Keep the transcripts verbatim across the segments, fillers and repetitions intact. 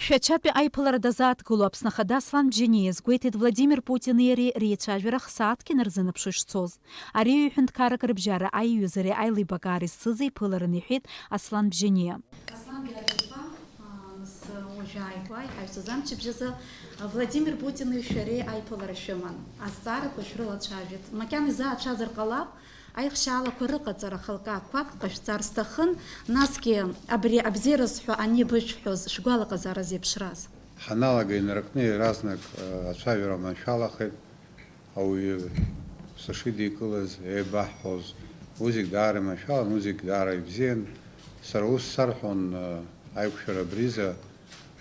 Шәачатәи аиԥылара дазааҭгылоу Аԥсны Ахада Аслан Бжьаниа иазгәеиҭеит Владимир Путини иареи реицәажәара х-сааҭк инарзынаԥшуа ишцоз. Ари ҩ-ҳәынҭқаррак рыбжьара аиҩызареи аилибакаареи зцыз еиԥыларан, иҳәеит Аслан Бжьаниа. Аслан Гьаргь-иԥа, а, нас, уажәааигәа иҳаҩсыз амчыбжь азы, а, Владимир Путини шәареи аиԥылара шәыман. Азҵаарақәа шәрылацәажәеит. Макьана изаацәазар ҟалап, аихшьаалақәа рыҟаҵара хылкаақәак ҟашәҵар сҭахын, насгьы абри абзиара зҳәо ани бышәҳәоз шәгәалаҟазаара зеиԥшраз. Ҳаналага инаркны иаразнак, э, ацәажәара маншәалахеит. Ауаҩы сышидикылаз, еибаҳҳәоз, уи зегь даара иманшәалан, уи зегь даара ибзиан. Сара ус сарҳәон, э, аиқәшәара абриза,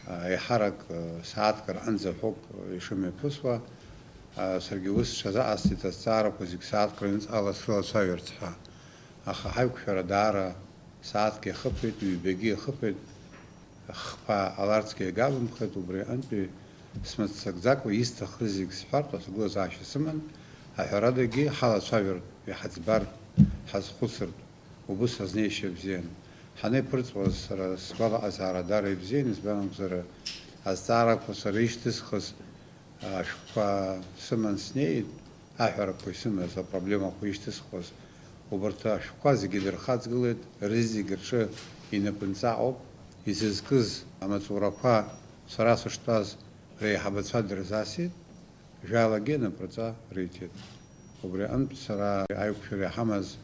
э, еиҳарак, э, сааҭк рҟынӡа ҳәоуп ишымҩаԥысуа. Э, саргьы ус сҽазыҟасҵеит, азҵаарақәа зегь сааҭк рыҩныҵҟала срылацәажәарц ҳәа. Аха ҳаиқәшәара даара сааҭк иахыԥеит, ҩбагьы иахыԥеит. Хԥа ҟаларцгьы иагабымхеит, убри аҟынтәи смыццакӡакәа исҭахыз зегь сҳәартә аҭагылазаашьа сыман, аҳәарадагьы ҳалацәажәартә, иҳаӡбартә, ҳазхәыцыртә, убыс азнеишьа бзиан. Ҳанеиԥырҵуаз сара сгәалаҟазаара даара ибзиан, избан акәзар, азҵаарақәа сара ишьҭысхыз ашәҟәқәа сыман снеит, аҳәарақәа исымаз, апроблемақәа ишьҭысхуаз, убарҭ ашәҟәқәа зегьы дырхаҵгылеит, рызегь рҿы инапынҵа ауп, изызкыз амаҵурақәа сара сыштәаз реиҳабацәа дырзасит, жәалагьы напырҵа риҭеит. Убри аҟынтә сара аиқәшәара иҳамаз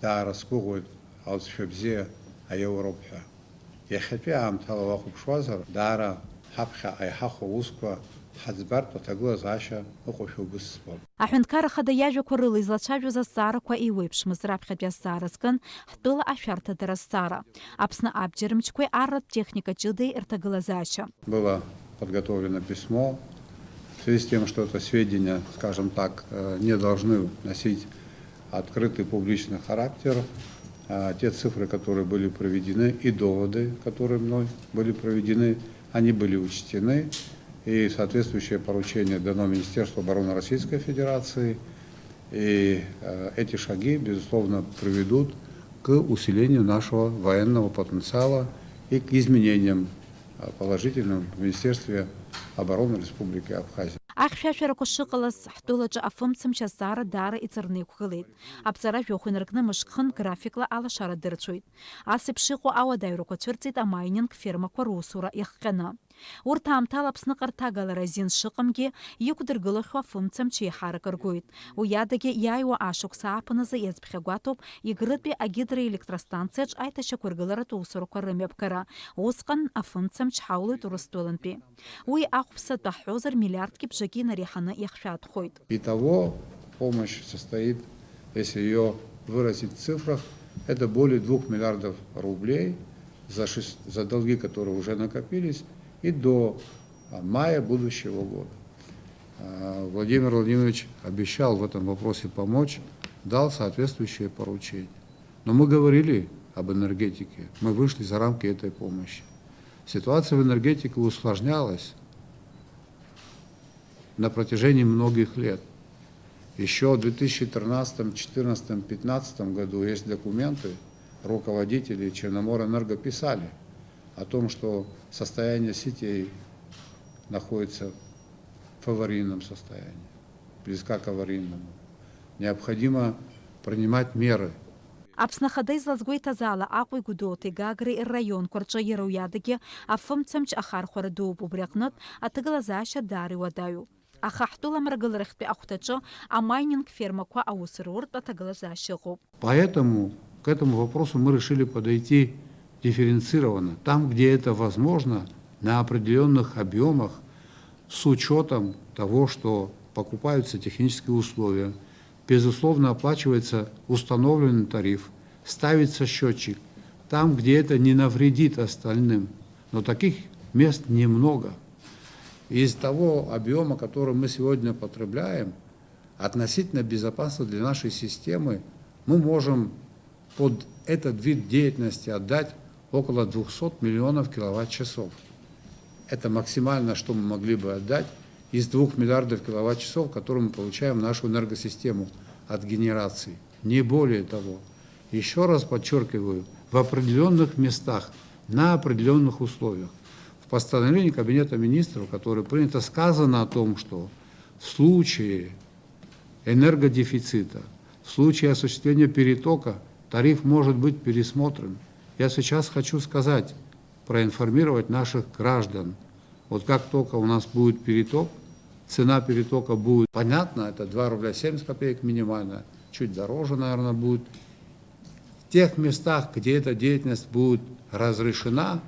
даара сгәыӷуеит, алҵшәа бзиа аиауроуп ҳәа. Иахьатәи аамҭала уахәаԥшуазар, даара ҳаԥхьаҟа иҳахәо аусқәа ҳаӡбартә аҭагылазаашьа ыҟоушәа убыс збоит. Аҳәынҭқар ахада иажәақәа рыла излацәажәоз азҵаарақәа еиуеиԥшмызт, раԥхьатәи азҵаара зкын ҳтәыла ашәарҭадара азҵаара, Аԥсны абџьар мчқәеи арратә техника ҷыдеи рҭагылазаашьа. Было подготовлено письмо в связи с тем, что это сведения, скажем так, э, не должны носить открытый публичный характер. А, те цифры, которые были приведены, и доводы, которые мной были приведены, они были учтены, и соответствующее поручение дано Министерству обороны Российской Федерации, и, э, эти шаги, безусловно, приведут к усилению нашего военного потенциала и к изменениям, э, положительным в Министерстве обороны Республики Абхазия. Ахьшәашәарақәа шыҟалаз, ҳтәылаҿы афымцамч азҵаара даара иҵарны иқәгылеит. Аԥҵара жәохә инаркны мышк-хынтә графикла алашара дырцәоит. Ас еиԥш иҟоу ауадаҩрақәа цәырҵит амайнинг фермақәа русура иахҟьаны. Урҭ аамҭала Аԥсныҟа рҭагалара азин шыҟамгьы, иқәдыргылахьоу афымцамч еиҳарак ргоит. Уи адагьы, иааиуа ашықәс ааԥын азы иазԥхьагәаҭоуп Егрытәи агидроелектростанциаҿ аиҭашьақәыргыларатә усурақәа рымҩаԥгара. Усҟан афымцамч ҳаулоит Урыстәылантәи. Уи ахәԥса атәы ҳҳәозар, миллиардки бжаки инареиҳаны иахшәатәхоит. Итого помощь состоит, если её выразить в цифрах, это более двух миллиардов рублей за шесть, за долги, которые уже накопились, и до, а, мая будущего года. А, Владимир Владимирович обещал в этом вопросе помочь, дал соответствующее поручение. Но мы говорили об энергетике, мы вышли за рамки этой помощи. Ситуация в энергетике усложнялась на протяжении многих лет. Ещё в две тысячи тринадцатом, четырнадцатом, пятнадцатом году есть документы, руководители Черноморэнерго писали о том, что состояние сетей находится в аварийном состоянии, близка к аварийному. Необходимо принимать меры. Аԥсны Ахада излазгәеиҭаз ала, Аҟәеи Гәдоуҭеи Гагреи рраионқәа рҿы иара уи адагьы афымцамч ахархәара дууп, убри аҟнытә аҭагылазаашьа даара иуадаҩуп. Аха ҳтәыла амрагыларахьтәи ахәҭаҿы амайнинг фермақәа аус руртә аҭагылазаашьа ыҟоуп. Поэтому к этому вопросу мы решили подойти дифференцированно. Там, где это возможно, на определённых объёмах, с учётом того, что покупаются технические условия, безусловно, оплачивается установленный тариф, ставится счётчик там, где это не навредит остальным. Но таких мест немного. Из того объёма, который мы сегодня потребляем, относительно безопасности для нашей системы, мы можем под этот вид деятельности отдать около двухсот миллионов киловатт-часов. Это максимально, что мы могли бы отдать из двух миллиардов киловатт-часов, которые мы получаем в нашу энергосистему от генерации. Не более того. Ещё раз подчёркиваю, в определённых местах, на определённых условиях, В постановлении Кабинета министров, которое принято, сказано о том, что в случае энергодефицита, в случае осуществления перетока тариф может быть пересмотрен. Я сейчас хочу сказать, проинформировать наших граждан. Вот как только у нас будет переток, цена перетока будет понятна, это два рубля семьдесят копеек минимально, чуть дороже, наверное, будет. В тех местах, где эта деятельность будет разрешена,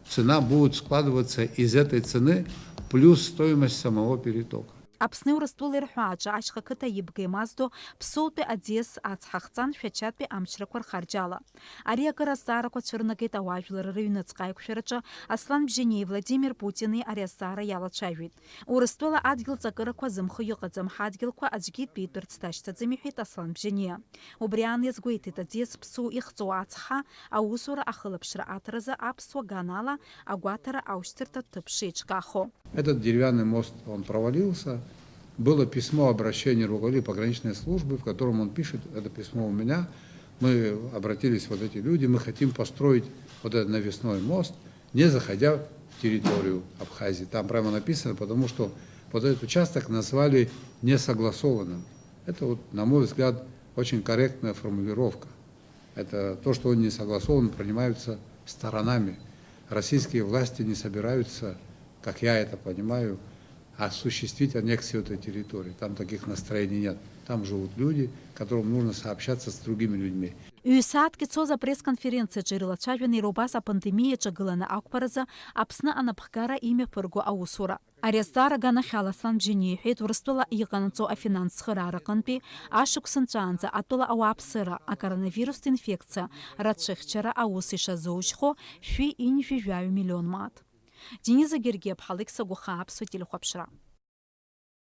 цена будет складываться из этой цены плюс стоимость самого перетока. Аԥсни Урыстәылеи рҳәааҿы ашьха қыҭа ибга имаздо Ԥсоутәи аӡиас ацҳа хҵан Шәачатәи амчрақәа рхарџьала. Ари акыр азҵаарақәа цәырнагеит ауаажәлар рыҩныҵҟа аиқәшәараҿы. Аслан Бжьаниеи Владимир Путини ари азҵаара иалацәажәеит. Урыстәыла адгьыл ҵакырақәа зымхы иҟаӡам ҳадгьылқәа аӡәгьы итәитәырц дашьҭаӡам, иҳәеит Аслан Бжьаниа. Убри аан иазгәеиҭеит аӡиас Ԥсоу ихҵоу ацҳа аусура ахылаԥшра аҭаразы аԥсуа ганала агәаҭара аушьҭырҭа ҭыԥ шеиҿкаахо. Этот деревянный мост, он провалился. Было письмо, обращение руководителя пограничной службы, в котором он пишет, это письмо у меня, мы обратились, вот эти люди, мы хотим построить вот этот навесной мост, не заходя в территорию Абхазии. Там прямо написано, потому что вот этот участок назвали несогласованным. Это вот, на мой взгляд, очень корректная формулировка. Это то, что он не согласован, принимаются сторонами. Российские власти не собираются, как я это понимаю, осуществить аннексию этой территории. Там таких настроений нет. Там живут люди, которым нужно сообщаться с другими людьми. Ҩ-сааҭк ицоз апресс-конференциаҿы ирылацәажәаны иара убас апандемиа иаҿагыланы ақәԥаразы Аԥсны анапхгара имҩаԥырго аусура. Ари азҵаара аганахьала Аслан Бжьаниа иҳәеит, Урыстәыла иҟанаҵо афинанс цхыраара аҟынтәи ашықәс нҵәаанӡа атәыла ауааԥсыра акоронавирустә инфекциа рацәыхьчара аус ишазужьхо шәи ҩажәи жәаҩа миллион мааҭ. Дениза Гергиаԥҳа, Алықьса Гәахаа, Аԥсуа телехәаԥшра.